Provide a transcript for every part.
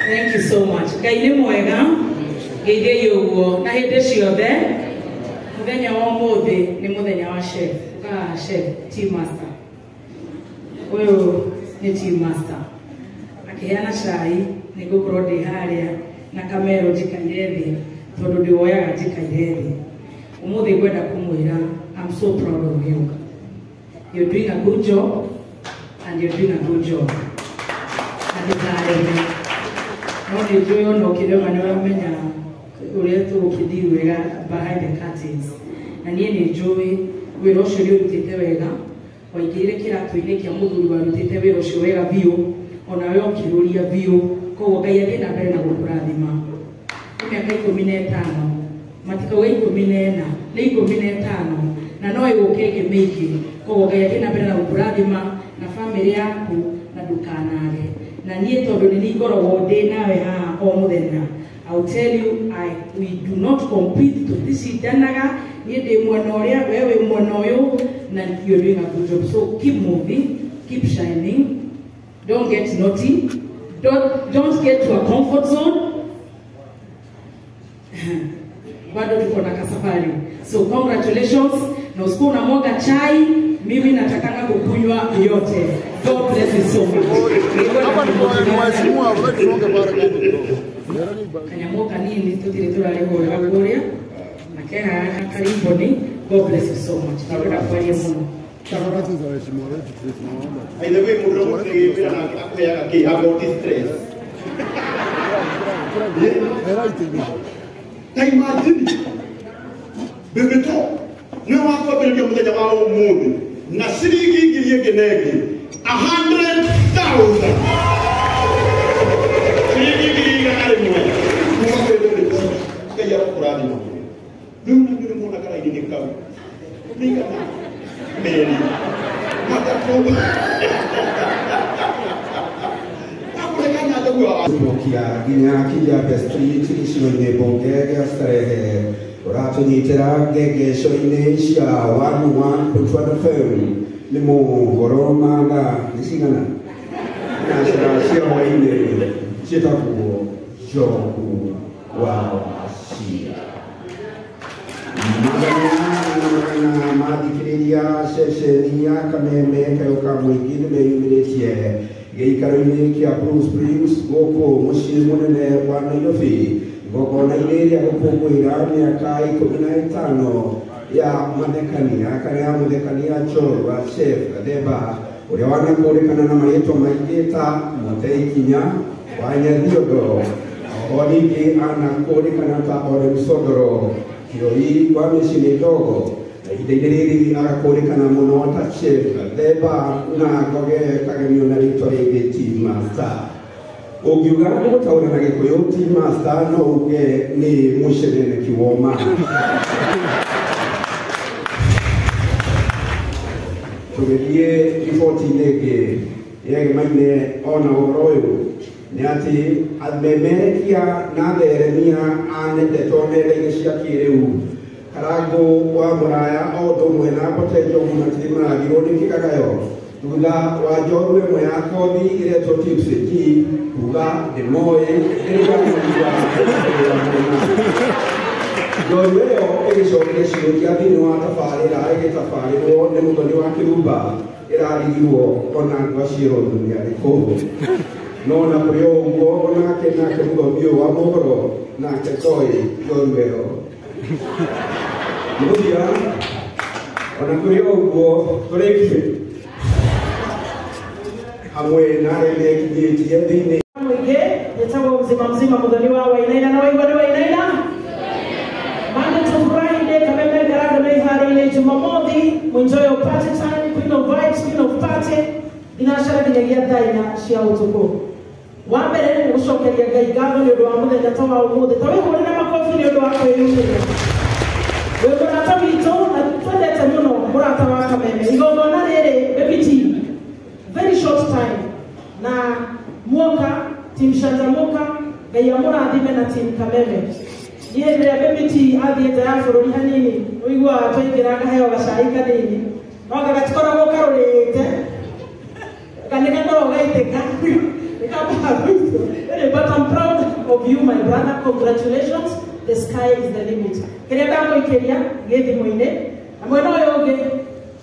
Thank you so much. Ngai nĩ mwega, ngeithie ũguo na hĩndĩ ciothe. Mũthenya wa ũmũthĩ nĩ mũthenya wa chef. Ũkaga chef, tea master. Ũyũ nĩ tea master. Akĩheana cai nĩ ngũkorwo ndĩ harĩa na kamero njikaire thĩ tondũ ndĩwoyaga njikaire thĩ. Ũmũthĩ ngwenda kũmwĩra I'm so proud of you. You're doing a good job and you're doing a good job. Na ndũkareme. No nĩ njũĩ ona ũkĩrema nĩ ũramenya ũrĩa tũgũkĩthiĩ wega behind the curtains. Na niĩ nĩ njũĩ wĩra ũcio nĩ ũrutĩte wega, waingĩrire kĩratũ-inĩ kĩa mũthuri warutĩte wĩra ũcio wega biũ, onawe ũkĩrũria biũ, koguo Ngai athiĩ na mbere na gũkũrathima. Nĩ mĩaka 15, matikauga 14, nĩ 15, na no ĩgũke ĩngĩ mĩingĩ. Koguo Ngai athiĩ na mbere na gũkũrathima na bamĩrĩ yaku na ndũkanage. Na niĩ tondũ nĩ ngoragwo ndĩ nawe haha o mũthenya, I'll tell you, we do not compete, tũticindanaga, niĩ ndĩ mwena ũrĩa, we wĩ mwena ũyũ, na you're doing a good job. So keep moving, keep shining, don't get naughty, don't get to a comfort zone. Bado tuko na kasafari. So congratulations, na usiku unamwaga chai, mimi natakanga kukunywa yote. God bless you so much. Kanyamoka nini tutire turarihũrĩra kũrĩa na keha kariboni. God bless you so much. Nakwenda kwaria mũno. By the way, mũndũ ũrĩa akũheaga kĩ about stress. Ta imagine Baby Top nĩ wakwambĩrĩria mũthenya wa ũmũthĩ na ciringi ngiri ĩngĩ na ĩngĩ 100,000 ciringi 100,000 kuma kwĩ Baby Top. Ngai arokũrathima. Rĩu na nĩ muona karaini-inĩ kau nĩ igana merĩ matatũ Kumokia nginya Kijabe Street gĩcigo-inĩ mbunge gĩa Starehe ũratũnyitĩra ngengeco-inĩ cia 101.1 FM nĩ mohoro ma thaa nĩ cigana thinacara cia hwaĩ-inĩ ciĩtagwo Njogu wa Wachira. Magana na magana mathikĩrĩria ceceni ya Kameme kayũ ka mũingĩ nĩ meyumĩrĩtie gĩikaro-inĩ kĩa Blue Springs gũkũ mũciĩ mũnene wa Nairobi igongona-inĩ rĩa gũkũngũĩra mĩaka 15 ya mathekania kana ya mũthekania njorua Chef Gathemba ũrĩa wanakũrĩkana na marĩtwa maingĩ ta Mũtei Kinya wa Nyathiondo, oho ningĩ anakũrĩkana ta Ole Msondoro Kĩoi wa mĩciĩ mĩndogo, na ihinda-inĩ rĩrĩ agakũrĩkana mũno ta Chef Gathemba na Ngoge kagemio na rĩtwa rĩngĩ Tea Master. Ũngiuga nĩ gũtaũra na Gĩkũyũ Tea Master no uge nĩ mũceneneki woma. Tũgĩthiĩ riboti-inĩ ĩngĩ yegemaine ona ũhoro ũyũ nĩ atĩ amemerekia na atheremia a ndeto nenda-inĩ cia kĩrĩu Karangũ wa Mũraya o ũndũ ũmwe na Mbote Njogu matirĩ marathirwo nĩ kĩgagayo thutha wa njorua ĩmwe ya kothi ĩretwo Tipsy G kuga ndĩmoĩ ĩrĩa njorua ĩyo ĩgĩcokia ciũria thĩinĩ wa tabarĩra ĩgĩtabarĩrwo nĩ Mũthoni wa Kĩrumba ĩrarigirwo ona ngwaciĩrwo nĩ arĩkũ. No na kũrĩ o ũguo onake nake mũthomi ũyũ wa mohoro nake toĩ njorua ĩyo. Mũthia ona kũrĩ o ũguo tũrĩkie hamwe na arĩa mekinyĩtie thĩinĩ mũingĩ njĩtagwo mzima mzima Mũthoni wa Wainaina na waigua nĩ Wainaina. Monday to Friday Kameme Karanga nĩ iharĩirie Jumamothi enjoy your party time, queen of vibes, queen of party thinacara nginyagia thaa inya cia ũtukũ. Wa mbere nĩ gũcokeria Ngai ngatho nĩ ũndũ wa mũthenya ta wa ũmũthĩ, ta wĩhũrĩre makobi nĩ ũndũ wa kwĩyumĩria. Wĩ mũrata witũ na twendete mũno mũrata wa Kameme. Igongona rĩrĩ Baby T, very short time na muoka team Shanjamuka Ngai amũrathime na team Kameme. Niĩ rĩrĩa Baby T athiĩ nja ya bũrũri hanini ũiguaga twaingĩra ngaheo gacai kanini no gatikoragwo karũrĩte kana gakoragwo gaitĩka. But I'm proud of you, my brother. Congratulations. The sky is the limit. Kĩrĩa ndamũikĩria gĩ thimũ-inĩ na mwena ũyũ ũngĩ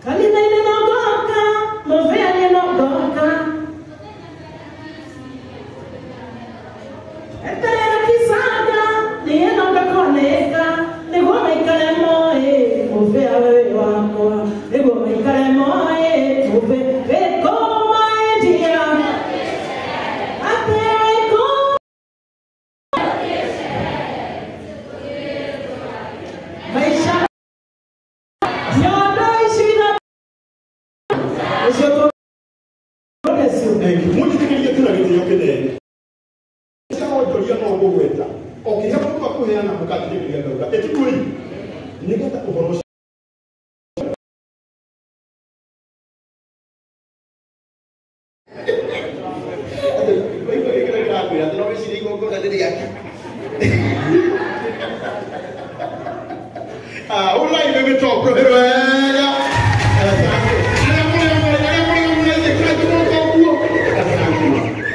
kanitha-inĩ no ngoka mũbĩa-inĩ no ngoka eterera kisaga niĩ no ngakoneka nĩguo maikare moĩ mũbĩa wĩ wakwa nĩguo maikare moĩ mũbĩa wĩkũma ĩnjia atĩ wĩkũ maisha nyondo ici icio tũrecio. Mũnjĩtĩkĩrie tũna gĩtĩo kĩnene cia wonjoria no ngũgweta o kĩrĩa mũndũ akũheana mũkanjĩtĩkĩria ngauga ĩtiguo nĩgetha ũhoro ũcio Ulai bebe top wega.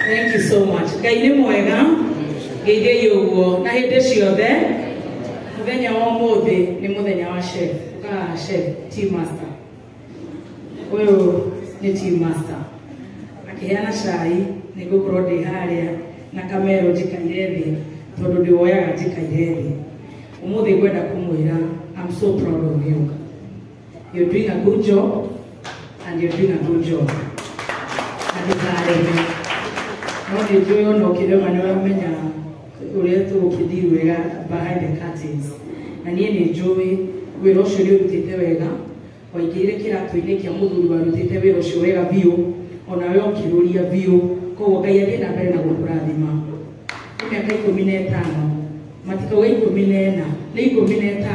Thank you so much. Ngai nĩ mwega, ngeithiai ũguo na hĩndĩ ciothe. Mũthenya wa ũmũthĩ nĩ mũthenya wa chef. Ũkaga chef tea master. Ũyũ nĩ tea master. Akĩheana cai nĩ ngũkorwo ndĩ harĩa na kamero njikaire thĩ tondũ ndĩwoyaga njikaire thĩ. Ũmũthĩ ngwenda kũmwĩra I'm so proud of you. You're doing a good job and you're doing a good job. Na ndũkareme. No nĩ njũĩ ona ũkĩrema nĩ ũramenya ũrĩa tũgũkĩthiĩ wega behind the curtains. Na niĩ nĩ njũĩ wĩra ũcio nĩ ũrutĩte wega, waingĩrire kĩratũ-inĩ kĩa mũthuri warutĩte wĩra ũcio wega biũ, onawe ũkĩrũria biũ, koguo Ngai athiĩ na mbere na gũkũrathima. Nĩ mĩaka 15, matikauga 14, nĩ 15,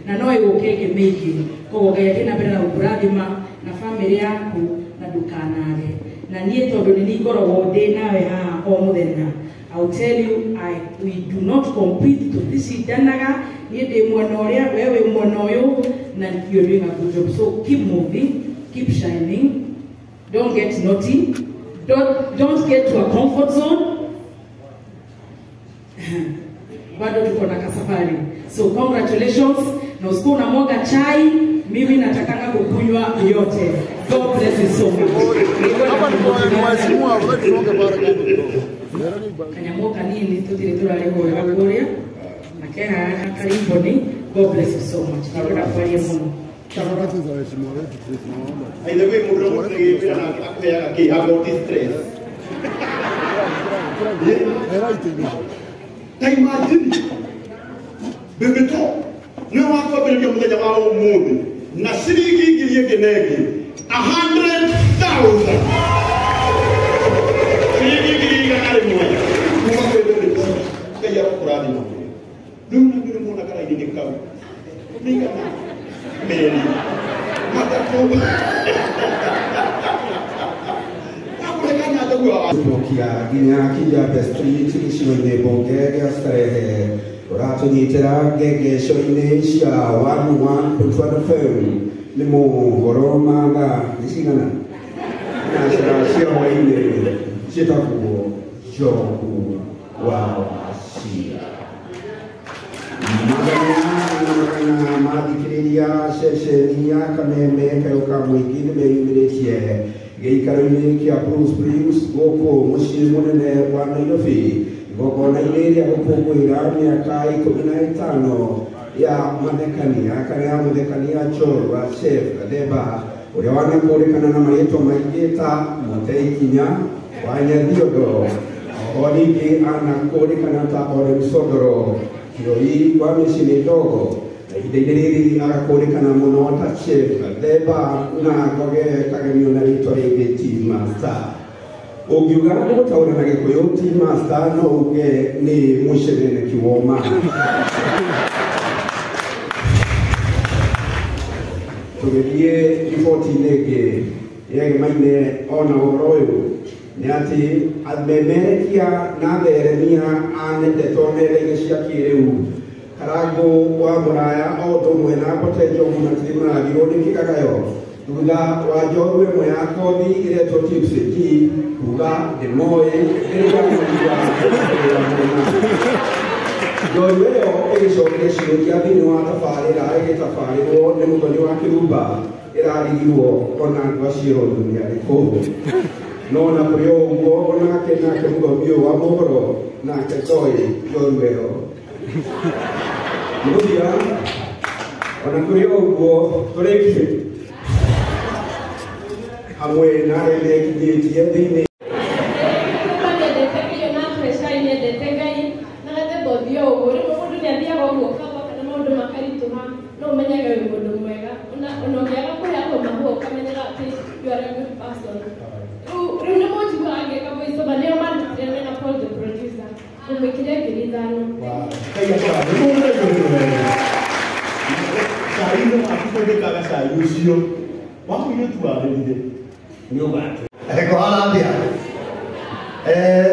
na no ĩgũke ĩngĩ mĩingĩ, koguo Ngai athiĩ na mbere na gũkũrathima na bamĩrĩ yaku na ndũkanage. Na niĩ tondũ nĩ niĩ ngoragwo ndĩ nawe haha o mũthenya, I'll tell you, we do not compete, tũticindanaga, niĩ ndĩ mwena ũrĩa, we wĩ mwena ũyũ, na you're doing a good job. So keep moving, keep shining, don't get naughty, don't get to a comfort zone. Bado tuko na kasafari. So congratulations, na usiku unamwaga chai, mimi natakanga kukunywa yote. God bless you so much. Kanyamu kanini tutire turarĩhwo wega kũrĩa na kehaha kariboni. God bless you so much. Nĩngwenda kwaria mũno. By the way, mũndũ ũrĩa nake akũheaga kĩ about stress. Ta imagine Baby Top nĩwe wakwambĩrĩria mũthenya wa ũmũthĩ na ciringi ngiri ĩngĩ na ĩngĩ 100,000 ciringi 100,000 kuma kwĩ Baby T. Ngai arokũrathima. Rĩu na nĩ muona karaini-inĩ kau nĩ igana merĩ matatũ Tũkia nginya Kijabe Street gĩcigo-inĩ mbunge gĩa Starehe ũratũnyitĩra ngengeco-inĩ cia 101.1 FM nĩ mohoro ma thaa nĩ cigana thinacara cia hwaĩ-inĩ ciĩtagwo Njogu wa Wachira. Magana na magana mathikĩrĩria ceceni ya Kameme kayũ ka mũingĩ nĩ meyumĩrĩtie gĩikaro-inĩ kĩa Blue Springs gũkũ mũciĩ mũnene wa Nairobi igongona-inĩ rĩa gũkũngũĩra mĩaka 15 ya mathekania kana ya mũthekania njorua Chef Gathemba ũrĩa wanakũrĩkana na marĩtwa maingĩ ta Mũtei Kinya wa Nyathiondo, oho ningĩ anakũrĩkana ta Ole Msondoro Kiroi wa mĩciĩ mĩndogo, na ihinda-inĩ rĩrĩ agakũrĩkana mũno ta Chef Gathemba na Ngoge kagemio na rĩtwa rĩngĩ Tea Master. Ũngiuga nĩ gũtaũra na Gĩkũyũ Tea Master no uge nĩ mũceneneki woma. Tũgĩthiĩ riboti-inĩ ĩngĩ yegemaine ona ũhoro ũyũ nĩ atĩ amemerekia na theremia a ndeto nenda-inĩ cia kĩrĩu. Karango wa Mũraya o ũndũ ũmwe na Potential Mũnatiri marathirwo nĩ kĩgagayo thutha wa njorua ĩmwe ya kothi ĩretwo Tipsy G kuga ndĩmoĩ ĩrĩa njorua ĩyo ĩgĩcokia ciũria thĩinĩ wa tabarĩra ĩgĩtabarĩrwo nĩ Mũthoni wa Kĩrumba ĩrarigirwo ona andũ acio nĩ arĩkũ. No na kũrĩ o ũguo onake nake mũthomi ũyũ wa mohoro nake ndoĩ njorua ĩyo. Mũthia ona kũrĩ o ũguo tũrĩkie hamwe na arĩa mekinyĩtie thĩinĩ.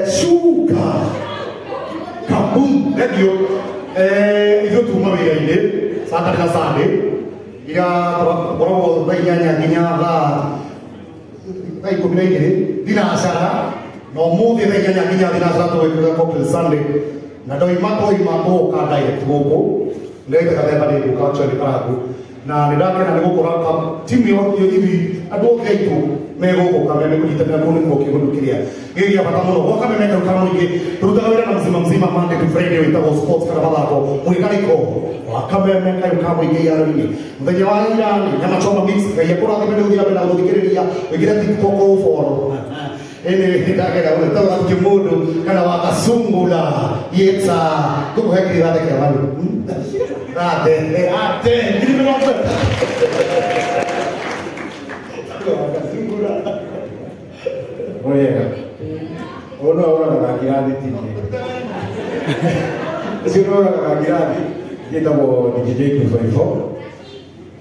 Suka kabum thank you. Ithuĩ tuma wĩra-inĩ Saturday na Sunday ira tũkoragwo thaa inyanya nginya thaa 12 thinacara na ũmũthĩ thaa inyanya nginya thinacara tũgwĩkĩra cocktail Sunday na ndoima twaima tũgũka direct gũkũ nĩgetha Gathemba nĩ ngũka actually Karangu na nĩ ndakena nĩ gũkora timu ithuĩ andũ othe aitũ me gũkũ Kameme kũnyitanĩra kũu nĩkuo kĩũndũ kĩrĩa gĩ gĩa bata mũno. Gwa Kameme kau ka mũingĩ tũrutaga wĩra na mzima mzima Monday to Friday wĩtagwo sports kana mathako mwĩkarĩko wa Kameme kau ka mũingĩ iaro-inĩ. Mũthenya wa ira nĩ nyama choma mix. Ngai akũrathime nĩ gũthiĩ na mbere na gũthikĩrĩria wĩkĩre TikTok ũfollow. Ĩnĩ ndakena mũno tondũ gũtirĩ mũndũ kana wa Kasungula yetsa ngũkũhe ngiri ithano kĩa vandu ate ate 20,000. Wega ũyũ no ũragaga kĩrathi ti niĩ. Ũcio no ũragaga kĩrathi gĩtagwo DJ 254.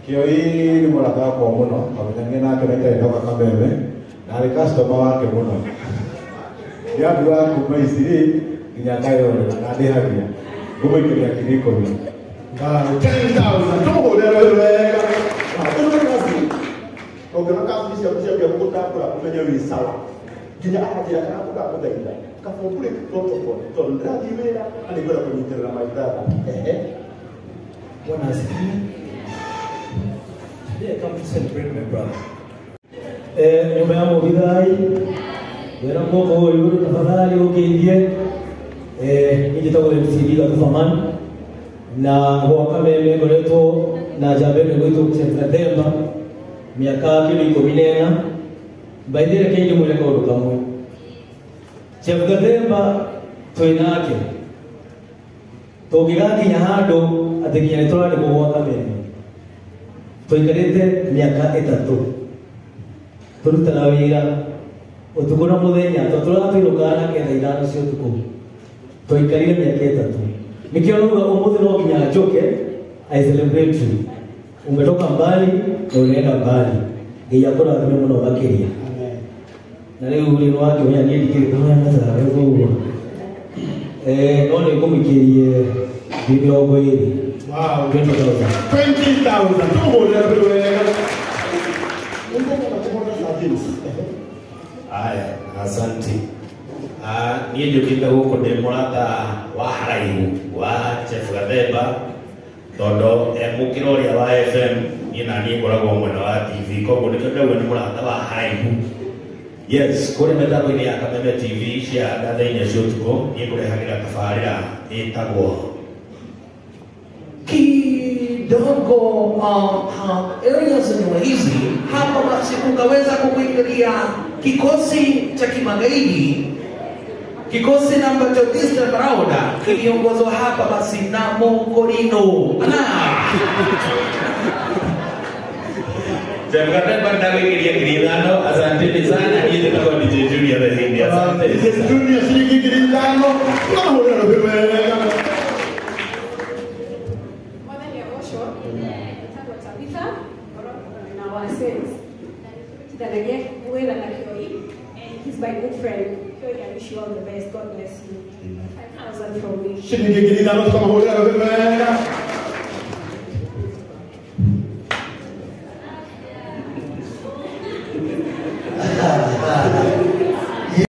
Kĩoi nĩ mũrata wakwa mũno kamenyania nake na itarĩ ndoka Kameme na arĩ customer wake mũno. Ndĩrambiwaga kuma Isiri nginya Kayole na ndĩhagia ngũmũikĩria 10,000. 10,000 tũmũhũrĩre wega. Ũngĩona kasi ciaku ciambia gũgũtambũra ũmenye wĩ sawa nginya aranjĩra kana ndagũthaitha kaba break protocol tondũ ndĩrathiĩ wĩra na nĩngwenda kũnyitĩrĩra my brother. Ehe. Bwana asifiwe. Today I come to celebrate my brother. Nyumba ya Mũgithai wĩra moko ũyũ tafadhali ũkĩithie. Niĩ njĩtagwo MC Gathubaman na gwa Kameme ngoretwo na njamba ĩno ĩgwĩtwo Chef Gathemba miaka kĩndũ 14. By the way, reke ndĩmwĩre kaũndũ kamwe. Chef Gathemba twĩ nake tũngĩgakinya handũ atĩ nginya nĩ tũrarĩhwo gwa Kameme tũikarĩte mĩaka 3 tũrutaga wĩra ũtukũ na mũthenya tondũ tũratũinũkaga nake thaa 5 cia ũtukũ. Tũikarire mĩaka 3. Nĩkĩo rauga ũmũthĩ no nginya njũke I celebrate you. Umetoka mbali na unaenda mbali. Ngai akũrathime mũno makĩria. Na rĩu rĩ nĩwakĩmenya niĩ ndikĩrĩ kũmenya mathaa ũguo. No nĩ ngũmũikĩrie 20,000. Wow. 20,000. 20,000. Tũmũhũrĩre wega. Aya, asante. Niĩ njũkĩte gũkũ ndĩ mũrata wa haraihu wa Chef Gathemba tondũ mũkĩra ũrĩa wa FM niĩ na niĩ ngoragwo mwena wa TV koguo nĩkĩo ndauga nĩ mũrata wa haraihu. Yes, kũrĩ mĩtambo-inĩ ya Kameme TV cia thaa 4 cia ũtukũ niĩ ngũrehagĩra tabarĩra ĩtagwo kidogo. Area zenyewe hizi hapa basi kukaweza kukuingilia kikosi cha kimagaidi, kikosi namba cha Disney Brauda kiliongozwa hapa basi na Mongolino. Chef Gathemba ndagũikĩria 5,000. Asanteni sana. Niĩ njĩtagwo DJ Junior the Hindi. Asante. DJ Junior ciringi 5,000. Tũkamũhũrĩra rũhĩ wega. Mwathani agocwo. Njĩtagwo Tabitha na wa sales. Na nĩtũrutithanagia wĩra na Kĩoi and he's my good friend. Kĩoi Arushi. God bless you. 5,000 from me. Ciringi 5,000 tũkamahũrĩra rũhĩ wega.